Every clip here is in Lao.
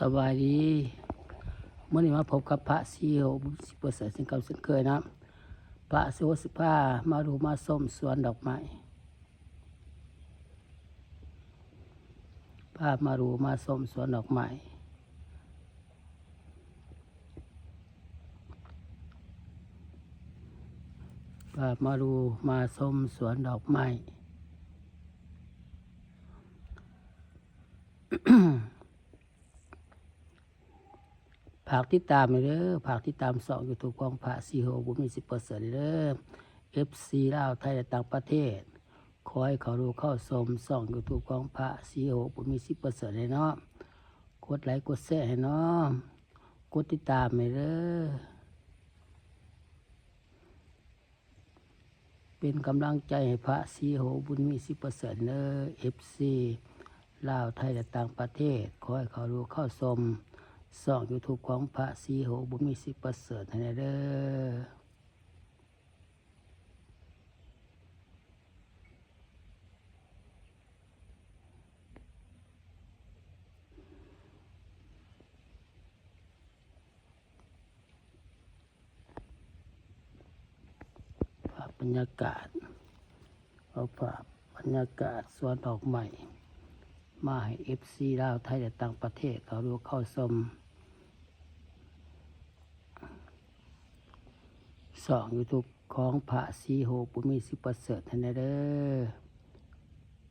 ສະບາຍດີ ມື້ນີ້ມາພົບກັບພະສີໂຫ ບຸນມີ ສິບເປີເຊັນ ເຊັ່ນເກົ່າເຊັ່ນເຄີຍເນາະ. ພະສີໂຫຊິພາມາດູມາຊົມສວນດອກໄມ້ ພາມາດູມາຊົມສວນດອກໄມ້ ພາມາດູມາຊົມສວນດອກໄມ້. ຝາກຕິດຕາມແດ່ເດີ ຝາກຕິດຕາມຊ່ອງຢູທູບຂອງພະສີໂຫ ບຸນມີ ສິບເປີເຊັນ ເດີ ເອັຟຊີ ລາວ ໄທ ແລະ ຕ່າງປະເທດ. ຂໍໃຫ້ເຂົ້າດູເຂົ້າຊົມຊ່ອງຢູທູບຂອງພະສີໂຫ ບຸນມີ ສິບເປີເຊັນ ແດ່ເນາະ. ກົດໄລກົດແຊໃຫ້ເນາະ ກົດຕິດຕາມແດ່ເດີ. ເປັນກຳລັງໃຈໃຫ້ພະສີໂຫ ບຸນມີ ສິບເປີເຊັນ ເດີ ເອັຟຊີ ລາວ ໄທ ແລະ ຕ່າງປະເທດ. ຂໍໃຫ້ເຂົ້າດູເຂົ້າຊົມຊ່ອງຢູທູບຂອງພະສີໂຫ ບຸນມີ ສິບເປີເຊັນ ໃຫ້ແດ່ເດີ. ພາບບັນຍາກາດ ເອົາພາບບັນຍາກາດສວນດອກໄມ້ມາໃຫ້ເອັຟຊີລາວ ໄທ ແລະ ຕ່າງປະເທດເຂົ້າດູເຂົ້າຊົມຊ່ອງຢູທູບຂອງພະສີໂຫ ບຸນມີ ສິບປະເສີດ ໃຫ້ແດ່ເດີ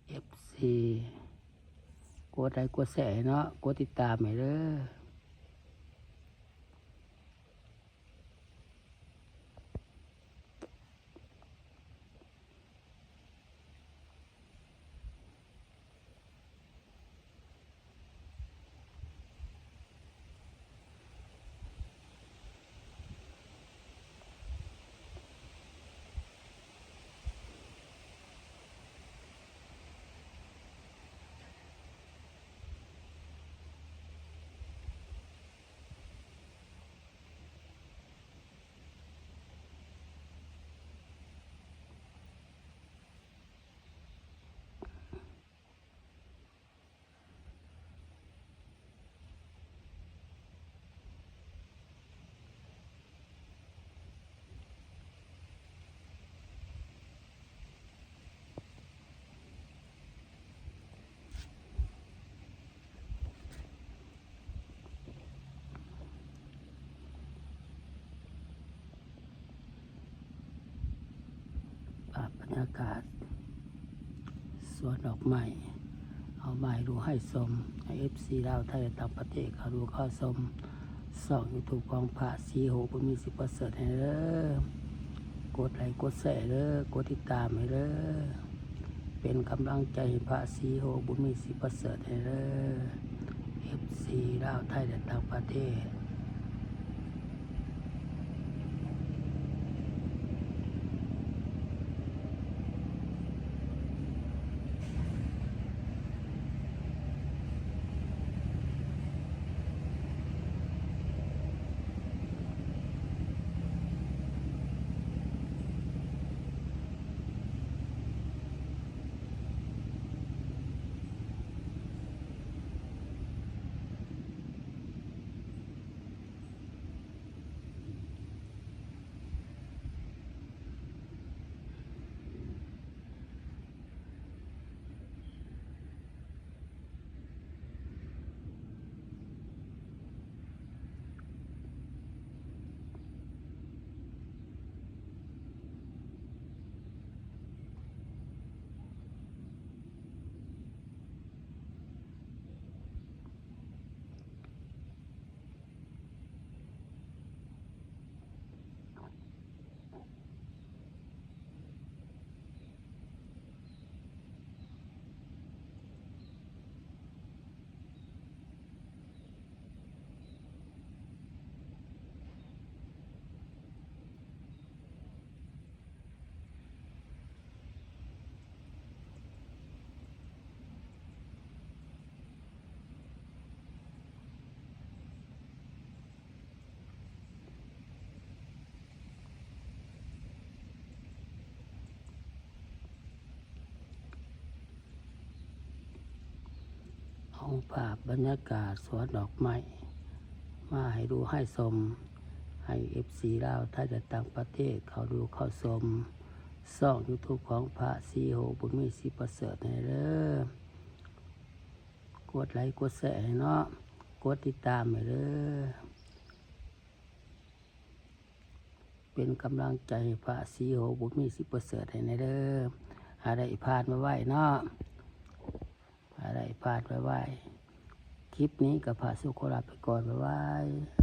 ເອັຟຊີ ກົດໄລກົດແຊໃຫ້ເນາະ ກົດຕິດຕາມໃຫ້ເດີ. ພາບບັນຍາກາດສວນດອກໄມ້ ເອົາມາໃຫ້ດູໃຫ້ຊົມ ໃຫ້ເອັຟຊີລາວ ໄທ ແລະ ຕ່າງປະເທດ ເຂົ້າດູເຂົ້າຊົມຊ່ອງຢູທູບຂອງພະສີໂຫ ບຸນມີ ສິບປະເສີດ ໃຫ້ເດີ ກົດໄລກົດແຊເດີ ກົດຕິດຕາມໃຫ້ເດີ ເປັນກຳລັງໃຈໃຫ້ພະສີໂຫ ບຸນມີ ສິບປະເສີດ ໃຫ້ເດີ ເອັຟຊີລາວ ໄທ ແລະ ຕ່າງປະເທດ. ເອົາພາບບັນຍາກາດສວນດອກໄມ້ມາໃຫ້ດູໃຫ້ຊົມ ໃຫ້ເອັຟຊີລາວ ໄທ ແລະ ຕ່າງປະເທດເຂົ້າດູເຂົ້າຊົມຊ່ອງຢູທູບຂອງພະສີໂຫ ບຸນມີ ສີປະເສີດ ແດ່ເດີ. ກົດໄລກົດແຊໃຫ້ເນາະ ກົດຕິດຕາມໃຫ້ເດີ ເປັນກຳລັງໃຈໃຫ້ພະສີໂຫ ບຸນມີ ສີປະເສີດ ໃຫ້ແດ່ເດີ ໃຫ້ໄດ້ຜ່ານໄວໆເນາະ ໃຫ້ໄດ້ຜ່ານໄວໆ. ຄລິບນີ້ກໍພະສົງຂໍລາໄປກ່ອນ ບາຍບາຍ.